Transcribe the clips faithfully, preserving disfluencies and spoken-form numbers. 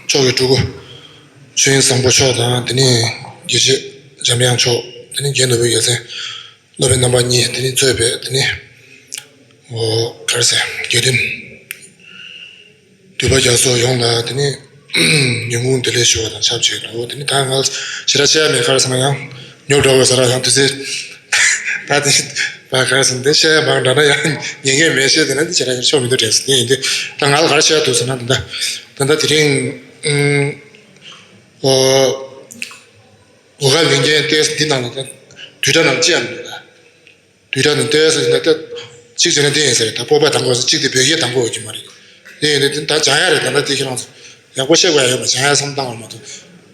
མཆོག་གི་སྤྲུལ་སྐུ་ཆོས་དབྱིངས་བཟང་པོ་མཆོག་དང་། དེ་ནས་དགེ་བཤེས་འཇམ་དབྱངས་མཆོག་དེ་ནས་རྒན་ནོར་བུ་རྒྱལ་མཚན། སློབ་དཔོན་རྣམ་པ་གཉིས་དེ་ནས་གཙོས་པའི་དེ་ནས་འོ་ག་རེ་ཟེར། དགེ་འདུན་འདུས་པ་རྒྱ་མཚོ་ཡོངས་ལ་དེ་ནས་ཉིན་གུང་བདེ་ལེགས་ཞུ་བ་དང་ཆབས་ཅིག་ཏུ། དེ་ནས་ད་ང་ཞེ་དྲག་བཤད་ཡ་མེད། ག་རེ་ཟེར་ན་ཡང་ཉོབ་འགྲོ་བས་ཟེར་ར། ཡང་དུས་ཚོད་ད་དེ་བཞིན་ད་ག་རེ་ཟེར་ན། དེ་བཤད་ཡ་མང་དྲགས་ན་ཡང་ཉན་མཁན་མེད། བཤད་དེ་ན་དེ་ཞེ་དྲག་ཆོ་མི་འདུག་དྲན་སོང་། དེ་ཡིན་དུས་ད་ང་ལ་ག་རེ་བཤད་ཡ་འདུག་ཟེར་ན། ད་ད་ད་དེ་རིང་ཨུམ་འོ་གོ་སྐབས་ལེན་མཁན་ཏོག་ཙམ་འདི་ནང་ལ་ད་བསྡུས་གྲྭ་ནང་ཅི་ཡང་མི་འདུག་ད། བསྡུས་གྲྭ་ནང་ལྟོས་ཟེར་ན་ད་གཅིག་བྱས་ན་འདི་ཡིན་ཟེར། ད་སྤོབས་པ་དང་པོ་ཟེར། གཅིག་དེ་བོད་སྐད་དང་པོ་ཡོད་ཀྱི་མ་རེད། དེ་ཡིན་དུས་ད་སྦྱང་ཡ་རེད། ད་ལྟ་དེ་ཁྱེད་རང་ཚོ་ཡག་པོ་ཤེས་དགོས་ཡ་ཡོད་མ་རེད། སྦྱང་ཡ་བསམ་བཏང་བ་མ་གཏོགས།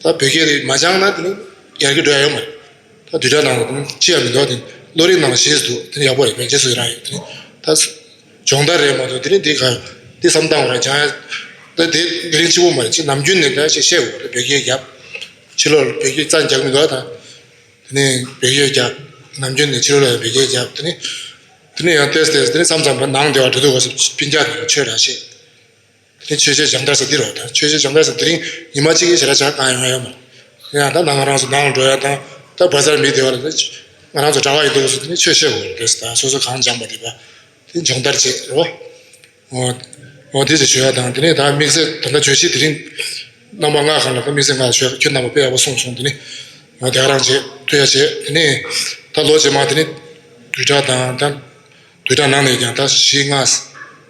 ད་བོད་སྐད་དེ་མ་སྦྱངས་ན་དེ་ནི་ཡར་རྒྱས་འགྲོ་ཡ་ཡོད་མ་རེད། ད་བསྡུས་གྲྭ་ནང་ལ་དེ་ནི་ཅི་ཡང་མི་འདུག་དེ་ནི་བློ་རིག་ནང་ཞེས་འདུག་དེ་ནི་ཡག་པོ་རེད། མེད་ཅེས་སུ་ཡི་རང་ཡོད། དེ་ནི་ད་སྦྱོང་བརྡར་རེད་མ་གཏོགས་དེ་ནི་འདི་ག་འདི་བསམ་བཏང་བ་རེད། སྦྱང་ཡ་ད་དེ་དེ་རིང་གཅིག་པོ་མ་རེད། ཅིག་ནམ་རྒྱུན་ནས་ད་ཅིག་བཤད་དགོས་རེད། བོད་སྐད་རྒྱབ། ཕྱི་ལོགས་ལ་བོད་སྐད་རྩ་རྒྱག་མི་འདུག་ད། དེ་ནས་བོད་སྐད་རྒྱབ། ནམ་རྒྱུན་ནས་ཕྱི་ལོགས་ལ་བོད་སྐད་རྒྱབ། དེ་ནས་དེ་ནས་ཡང་ཏོག་ཙམ་ཏོག་ཙམ་དེ་ནས་མཚམས་མཚམས་ལ་ནང་སྡེ་བ་འགྲོ་དུས་སྐབས་སུ་སྤུན་ཀྱག་དེ་ཆོས་ར་བཤད། དེ་ནས་ཆོས་བཤད་སྦྱང་བརྡར་ཟེར་འདི་རེད་པ། ད་ཆོས་བཤད་སྦྱང་བརྡར་ཟེར་དེ་རིང་ཉི་མ་གཅིག་གི་ཞེ་དྲག་ཆ་གང་ཡོང་ཡ་ཡོད་མ་རེད། ཡང་ད་ནང་རང་ཚོ་ནང་འགྲོ་ཡ་དང་། ད་བ་ཟར་མི་སྡེ་བ་ལ་ད་ང་རང་ཚོ་གྲྭ་པ་ཡིན་དུས་སྐབས་སུ་དེ་ནས་ཆོས་བཤད་དགོས་རེད། ད་སོ་སོ་གང་སྦྱངས་པ་དེ་བ་དེ་སྦྱོང་བརྡར་བྱེད་རོ། འོ། འོ་དེ་ཚོ་བྱོས་ཡ་དང་། དེ་ནས་ད་དམིགས་བསལ་ད་ལྟ་བརྗོད་གཞི་དེ་རིང་རྣམ་པ་ལྔ་གང་ལ་ད་དམིགས་བསལ་ལྔ་བྱོས། ཁྱོད་རྣམ་པ་དཔེ་ཡག་པོ་གསུངས་སོང་། དེ་ནས་འོ་དེ་ག་རང་བྱེད་ཐུབ་ཡ་བྱེད། དེ་ནས་ད་ལོ་རྗེས་མ་དེ་ནས་བསྡུས་གྲྭ་དང་། ད་བསྡུས་གྲྭ་ནང་ནས་ཀྱང་ད་བཞི་ལྔ་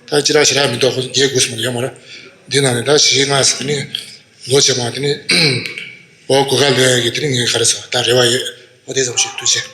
ད་ཅི་ར་ཞེ་དྲག་མི་འདུག་ཁོ་བརྒྱད་དགུ་ཙམ་ཡོད་མ་རེད། འདི་ནང་ནས་ད་བཞི་ལྔ་དེ་ནས་ལོ་རྗེས་མ་དེ་ནས་འོ་གོ་སྐབས་ལེན་ཡ་གི་དེ་ནས་ངས་ག་རེ་ཟེར། ད་རེ་བ་ཡོད། འོ་དེ་ཙམ་ཞིག་ཐུགས་རྗེ་ཆེ།